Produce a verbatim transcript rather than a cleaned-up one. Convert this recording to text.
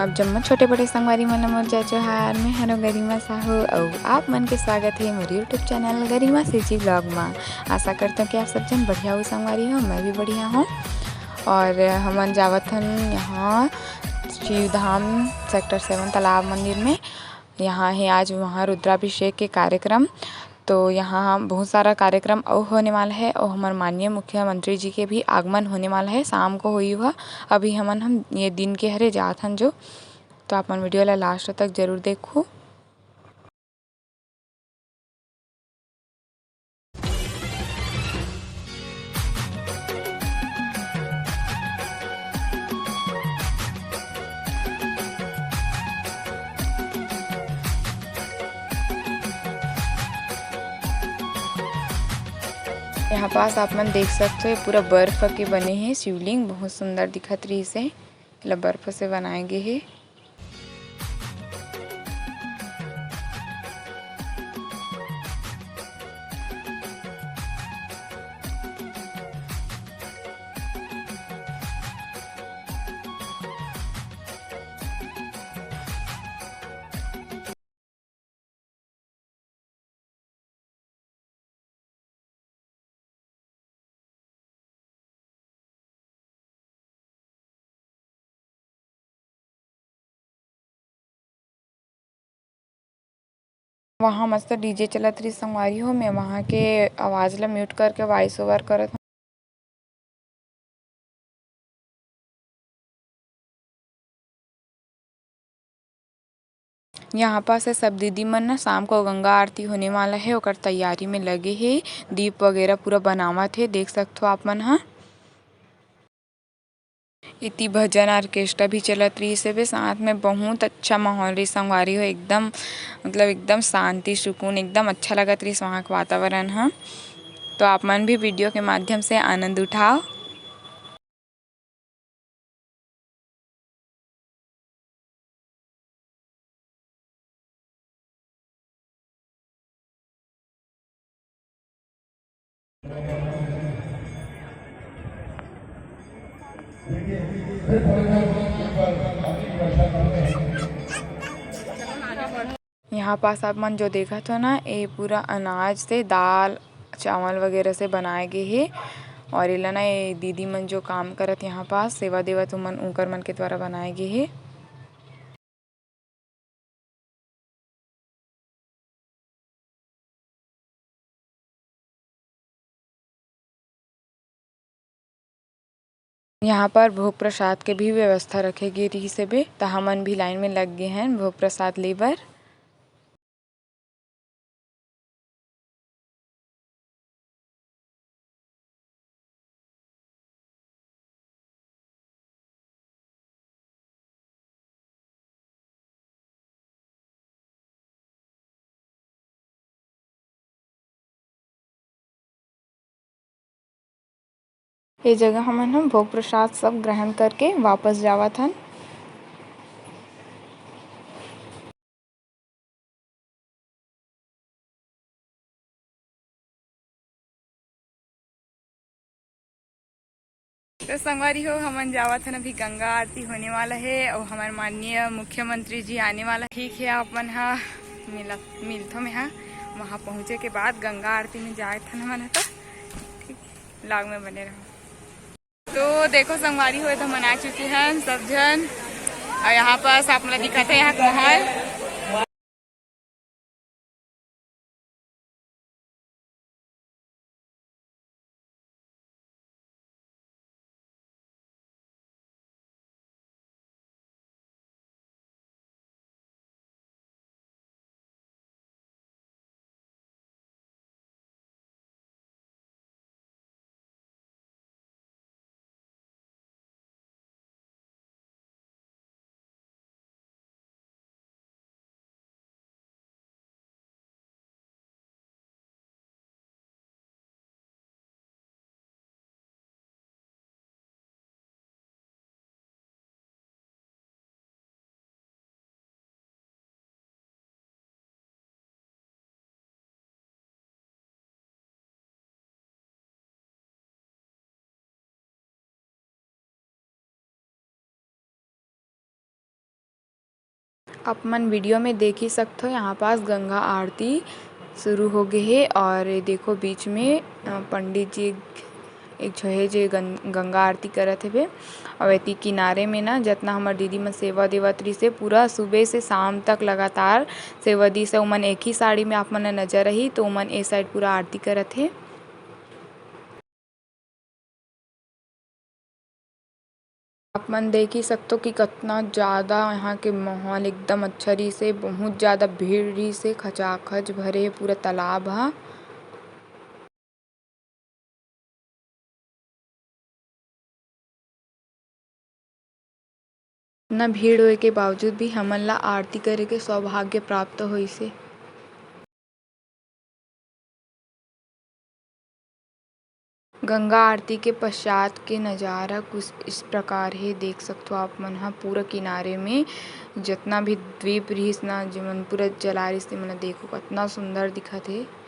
आप जम्मो छोटे बड़े संगवारी मन ल मोर जय जोहार। मैं हरो गरिमा साहू अउ आप मन के स्वागत हे मोर YouTube चैनल गरिमा सीजी ब्लॉग मा। आशा करथों कि आप सब झन बढ़िया हो संगवारी हो, मैं भी बढ़िया हूँ। और हमन जावत हन यहाँ शिव धाम सेक्टर सेवन तालाब मंदिर में। यहाँ हे आज वहाँ रुद्राभिषेक के कार्यक्रम। तो यहाँ बहुत सारा कार्यक्रम अउ होने वाला है और हमारे माननीय मुख्यमंत्री जी के भी आगमन होने वाला है, शाम को होई हुआ। अभी हमन हम ये दिन के हरे जात हन जो, तो आप मन वीडियो ला लास्ट तक जरूर देखो। यहाँ पास आप मन देख सकते हो, ये पूरा बर्फ के बने हे शिवलिंग, बहुत सुंदर दिखत रहिस हे। एला बर्फ से बनाए गे हे। वहाँ मस्त डीजे चलत रहिस संगवारी हो, मैं वहाँ के आवाज़ ला म्यूट करके वॉइस ओवर करत हूँ। यहाँ पास है सब दीदी मन ना, शाम को गंगा आरती होने वाला है, ओकर तैयारी में लगे हे। दीप वगैरह पूरा बनावत हे, देख सकथो आप मन ह। इति भजन ऑर्केस्ट्रा भी चलत रहिस हेबे, साथ में बहुत अच्छा माहौल रहिस संगवारी हो, एकदम मतलब एकदम शांति सुकून, एकदम अच्छा लगत रहिस वहाँ के वातावरण ह। तो आप मन भी वीडियो के माध्यम से आनंद उठाओ। यहाँ पास आप मन जो देखत हो ना, ये पूरा अनाज से, दाल चावल वगैरह से बनाए गे हे। और एला ना ये दीदी मन जो काम करत यहाँ पास सेवा देवत, उमन उकर मन के द्वारा बनाए गे हे। यहाँ पर भोग प्रसाद के भी व्यवस्था रखे गे रिहिस हेबे, त हमन भी लाइन में लग गे हन भोग प्रसाद ले बर। ये जगह हमन ह भोग प्रसाद सब ग्रहण करके वापस जावत हन। तो संगवारी हो, हमन जावत हन, अभी गंगा आरती होने वाला है और हमारे माननीय मुख्यमंत्री जी आने वाला। ठीक है, आप मन हा मिला, मिलथो मैं हा, वहाँ पहुँचे के बाद गंगा आरती में जाए थन हमन हा। तो ठीक, vlog में बने रहो। तो देखो संगवारी हो, तो मना चुके हैं सब जन और यहाँ पास आप लोग दिखाते हैं यहाँ का माहौल। आप मन video में देख ही सकथो, यहाँ पास गंगा आरती शुरू हो गे हे और ये देखो बीच में, अ, पंडित जी एक झो हे जे गं-, गंगा आरती करत हेबे। और एती किनारे में ना जतना हमर दीदी मन सेवा देवत रहिसे, पूरा सुबह से शाम तक लगातार सेवा दिस हे। उमन एक ही साड़ी में आप मन ला नजर आही, तो उमन ए side पूरा आरती करत हे। आप मन देख ही सकथो कि कतना ज्यादा यहाँ के माहौल एकदम अच्छा रहिसे, बहुत ज्यादा भीड़ रहिसे, खचाखच भरे हे पूरा तालाब ह। इतना भीड़ होए के बावजूद भी हमन ला आरती करे के सौभाग्य प्राप्त होइसे। गंगा आरती के पश्चात के नजारा कुछ इस प्रकार हे, देख सकथो आप मन ह पूरा किनारे में जतना भी दीप रिहिस ना, जेमन पूरा जला रिहिस, तेमन ला देखो कतना सुंदर दिखत हे।